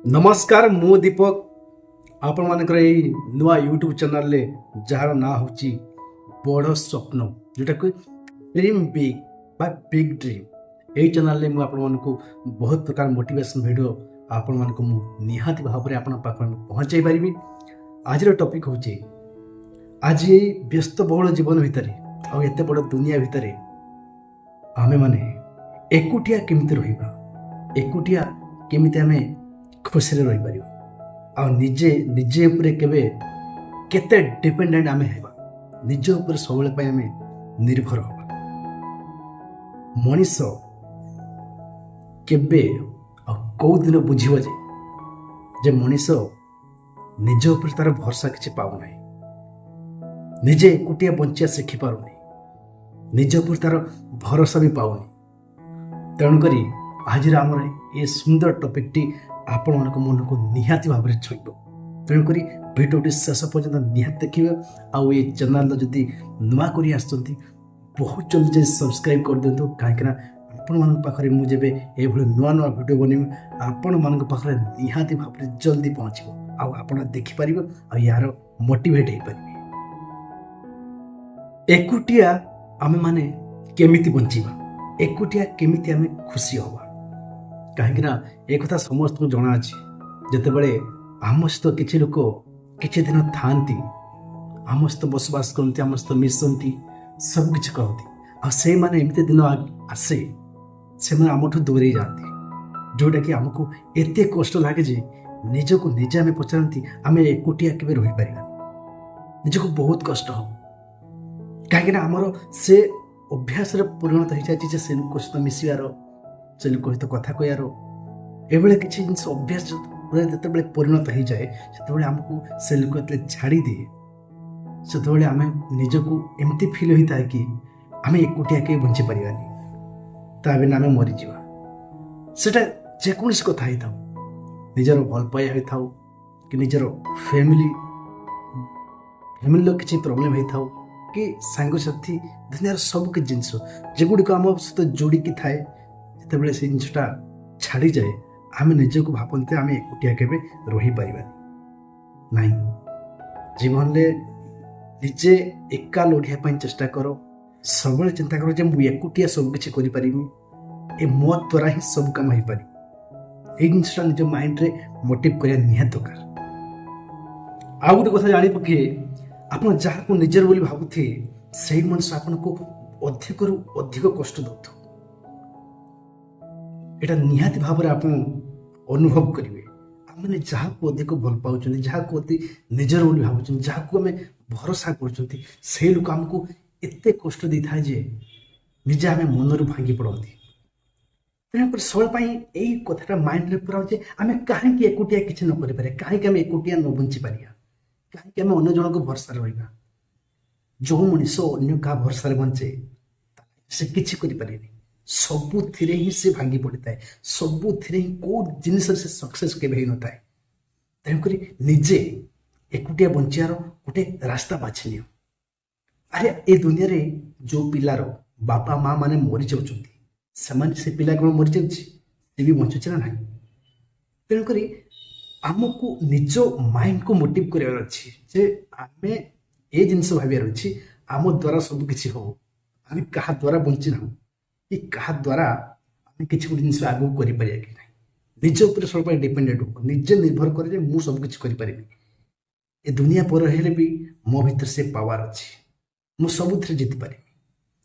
ନମସ୍କାର, ମୁଁ ଦୀପକ, ଆପଣମାନଙ୍କର ଏଇ ନୂଆ ୟୁଟ୍ୟୁବ୍ ଚ୍ୟାନେଲରେ, ଯାହାର ନାଁ ହେଉଛି ବଡ଼ ସ୍ୱପ୍ନ, ଯେଉଁଟାକୁ ଡ୍ରିମ୍ ବିଗ୍ ବା ବିଗ୍ ଡ୍ରିମ୍। ଏଇ ଚ୍ୟାନେଲରେ ମୁଁ ଆପଣମାନଙ୍କୁ ବହୁତ ପ୍ରକାର ମୋଟିଭେସନ୍ ଭିଡ଼ିଓ ଆପଣମାନଙ୍କୁ ମୁଁ ନିହାତି ଭାବରେ ଆପଣଙ୍କ ପାଖରେ ମୁଁ ପହଞ୍ଚାଇ ପାରିବି। ଆଜିର ଟପିକ୍ ହେଉଛି, ଆଜି ଏଇ ବ୍ୟସ୍ତବହୁଳ ଜୀବନ ଭିତରେ ଆଉ ଏତେ ବଡ଼ ଦୁନିଆ ଭିତରେ ଆମେମାନେ ଏକୁଟିଆ କେମିତି ରହିବା, ଏକୁଟିଆ କେମିତି ଆମେ ଖୁସିରେ ରହିପାରିବା ଆଉ ନିଜେ ନିଜେ ଉପରେ କେବେ କେତେ ଡିପେଣ୍ଡେଣ୍ଟ ଆମେ ହେବା, ନିଜ ଉପରେ ସବୁବେଳେ ପାଇଁ ଆମେ ନିର୍ଭର ହେବା। ମଣିଷ କେବେ ଆଉ କେଉଁ ଦିନ ବୁଝିବ ଯେ ମଣିଷ ନିଜ ଉପରେ ତାର ଭରସା କିଛି ପାଉନାହିଁ, ନିଜେ ଏକୁଟିଆ ବଞ୍ଚିବା ଶିଖିପାରୁନି, ନିଜ ଉପରେ ତାର ଭରସା ବି ପାଉନି। ତେଣୁକରି ଆଜିର ଆମର ଏ ସୁନ୍ଦର ଟପିକଟି ଆପଣମାନଙ୍କ ମନକୁ ନିହାତି ଭାବରେ ଛୁଇଁବ। ତେଣୁକରି ଭିଡ଼ିଓଟି ଶେଷ ପର୍ଯ୍ୟନ୍ତ ନିହାତି ଦେଖିବେ। ଆଉ ଏ ଚ୍ୟାନେଲର ଯଦି ନୂଆ କରି ଆସିଛନ୍ତି, ବହୁତ ଜଲ୍ଦି ଯାଇ ସବସ୍କ୍ରାଇବ୍ କରିଦିଅନ୍ତୁ, କାହିଁକିନା ଆପଣମାନଙ୍କ ପାଖରେ ମୁଁ ଯେବେ ଏଇଭଳି ନୂଆ ନୂଆ ଭିଡ଼ିଓ ବନେଇବି, ଆପଣମାନଙ୍କ ପାଖରେ ନିହାତି ଭାବରେ ଜଲ୍ଦି ପହଞ୍ଚିବ ଆଉ ଆପଣ ଦେଖିପାରିବେ ଆଉ ୟାର ମୋଟିଭେଟ୍ ହେଇପାରିବେ। ଏକୁଟିଆ ଆମେମାନେ କେମିତି ବଞ୍ଚିବା, ଏକୁଟିଆ କେମିତି ଆମେ ଖୁସି ହେବା? କାହିଁକିନା ଏ କଥା ସମସ୍ତଙ୍କୁ ଜଣାଅଛି, ଯେତେବେଳେ ଆମ ସହିତ କିଛି ଲୋକ କିଛି ଦିନ ଥାଆନ୍ତି, ଆମ ସହିତ ବସବାସ କରନ୍ତି, ଆମ ସହିତ ମିଶନ୍ତି, ସବୁ କିଛି କରନ୍ତି, ଆଉ ସେଇମାନେ ଏମିତି ଦିନ ଆସେ ସେମାନେ ଆମଠୁ ଦୂରେଇ ଯାଆନ୍ତି, ଯେଉଁଟାକି ଆମକୁ ଏତେ କଷ୍ଟ ଲାଗେ ଯେ ନିଜକୁ ନିଜେ ଆମେ ପଚାରନ୍ତି, ଆମେ ଏକୁଟିଆ କେବେ ରହିପାରିବାନି। ନିଜକୁ ବହୁତ କଷ୍ଟ ହେବ, କାହିଁକିନା ଆମର ସେ ଅଭ୍ୟାସରେ ପରିଣତ ହେଇଯାଇଛି ଯେ ସେ ଲୋକ ସହିତ ମିଶିବାର, ସେ ଲୋକ ସହିତ କଥା କହିବାର, ଏଭଳିଆ କିଛି ଜିନିଷ ଅଭ୍ୟାସ ଯେତେବେଳେ ପରିଣତ ହେଇଯାଏ, ସେତେବେଳେ ଆମକୁ ସେ ଲୋକ ଯେତେବେଳେ ଛାଡ଼ିଦିଏ, ସେତେବେଳେ ଆମେ ନିଜକୁ ଏମିତି ଫିଲ୍ ହୋଇଥାଏ କି ଆମେ ଏକୁଟିଆ କେହି ବଞ୍ଚିପାରିବାନି, ତା ବିନା ଆମେ ମରିଯିବା। ସେଟା ଯେକୌଣସି କଥା ହେଇଥାଉ, ନିଜର ଭଲ ପାଇବା ହେଇଥାଉ କି ନିଜର ଫ୍ୟାମିଲିର କିଛି ପ୍ରୋବ୍ଲେମ୍ ହେଇଥାଉ କି ସାଙ୍ଗସାଥି, ଦୁନିଆର ସବୁ କିଛି ଜିନିଷ ଯେଗୁଡ଼ିକ ଆମ ସହିତ ଯୋଡ଼ିକି ଥାଏ, ଯେତେବେଳେ ସେ ଜିନିଷଟା ଛାଡ଼ିଯାଏ, ଆମେ ନିଜକୁ ଭାବନ୍ତି ଆମେ ଏକୁଟିଆ କେବେ ରହିପାରିବାନି। ନାହିଁ, ଜୀବନରେ ନିଜେ ଏକା ଲଢ଼ିବା ପାଇଁ ଚେଷ୍ଟା କର। ସବୁବେଳେ ଚିନ୍ତା କର ଯେ ମୁଁ ଏକୁଟିଆ ସବୁ କିଛି କରିପାରିବି, ଏ ମୋ ଦ୍ୱାରା ହିଁ ସବୁ କାମ ହେଇପାରିବ। ଏଇ ଜିନିଷଟା ନିଜ ମାଇଣ୍ଡରେ ମୋଟିଭ୍ କରିବା ନିହାତି ଦରକାର। ଆଉ ଗୋଟେ କଥା ଜାଣି ପକେଇବେ, ଆପଣ ଯାହାକୁ ନିଜର ବୋଲି ଭାବୁଥିବେ, ସେଇ ମଣିଷ ଆପଣଙ୍କୁ ଅଧିକରୁ ଅଧିକ କଷ୍ଟ ଦେଉଥିବ। ଏଇଟା ନିହାତି ଭାବରେ ଆପଣ ଅନୁଭବ କରିବେ। ଆମେ ଯାହାକୁ ଅଧିକ ଭଲ ପାଉଛନ୍ତି, ଯାହାକୁ ଅତି ନିଜର ବୋଲି ଭାବୁଛନ୍ତି, ଯାହାକୁ ଆମେ ଭରସା କରୁଛନ୍ତି, ସେଇ ଲୋକ ଆମକୁ ଏତେ କଷ୍ଟ ଦେଇଥାଏ ଯେ ନିଜେ ଆମେ ମନରୁ ଭାଙ୍ଗି ପଡ଼ନ୍ତି। ତେଣୁକରି ସବୁବେଳେ ପାଇଁ ଏଇ କଥାଟା ମାଇଣ୍ଡରେ ପୁରାଉ ଯେ ଆମେ କାହିଁକି ଏକୁଟିଆ କିଛି ନ କରିପାରିବା, କାହିଁକି ଆମେ ଏକୁଟିଆ ନ ବଞ୍ଚିପାରିବା, କାହିଁକି ଆମେ ଅନ୍ୟ ଜଣଙ୍କ ଭରସାରେ ରହିବା? ଯେଉଁ ମଣିଷ ଅନ୍ୟ କାହା ଭରସାରେ ବଞ୍ଚେ, ସେ କିଛି କରିପାରେନି। ସବୁଥିରେ ହିଁ ସେ ଭାଙ୍ଗି ପଡ଼ିଥାଏ, ସବୁଥିରେ ହିଁ କେଉଁ ଜିନିଷରେ ସେ ସକ୍ସେସ୍ କେବେ ହେଇନଥାଏ। ତେଣୁକରି ନିଜେ ଏକୁଟିଆ ବଞ୍ଚିବାର ଗୋଟେ ରାସ୍ତା ବାଛି ନିଅ। ଆରେ, ଏ ଦୁନିଆରେ ଯେଉଁ ପିଲାର ବାପା ମା ମାନେ ମରିଯାଉଛନ୍ତି, ସେମାନେ ସେ ପିଲା କ'ଣ ମରିଯାଉଛି? ସେ ବି ବଞ୍ଚୁଛି ନା ନାହିଁ? ତେଣୁକରି ଆମକୁ ନିଜ ମାଇଣ୍ଡକୁ ମୋଟିଭ୍ କରିବାର ଅଛି ଯେ ଆମେ ଏ ଜିନିଷ ଭାବିବାର ଅଛି, ଆମ ଦ୍ୱାରା ସବୁ କିଛି ହବ। ଆମେ କାହା ଦ୍ୱାରା ବଞ୍ଚି ନାହୁଁ କି କାହା ଦ୍ୱାରା ଆମେ କିଛି ଗୋଟେ ଜିନିଷ ଆଗକୁ କରିପାରିବା କି ନାହିଁ। ନିଜ ଉପରେ ସବୁବେଳେ ଡିପେଣ୍ଡେଣ୍ଟ ହୁଅ, ନିଜେ ନିର୍ଭର କରେ ଯେ ମୁଁ ସବୁ କିଛି କରିପାରିବି। ଏ ଦୁନିଆ ପରେ ହେଲେ ବି ମୋ ଭିତରେ ସେ ପାୱାର ଅଛି, ମୁଁ ସବୁଥିରେ ଜିତିପାରିବି,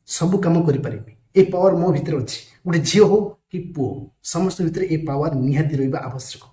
ସବୁ କାମ କରିପାରିବି। ଏ ପାୱାର ମୋ ଭିତରେ ଅଛି। ଗୋଟେ ଝିଅ ହଉ କି ପୁଅ, ସମସ୍ତ ଭିତରେ ଏ ପାୱାର ନିହାତି ରହିବା ଆବଶ୍ୟକ।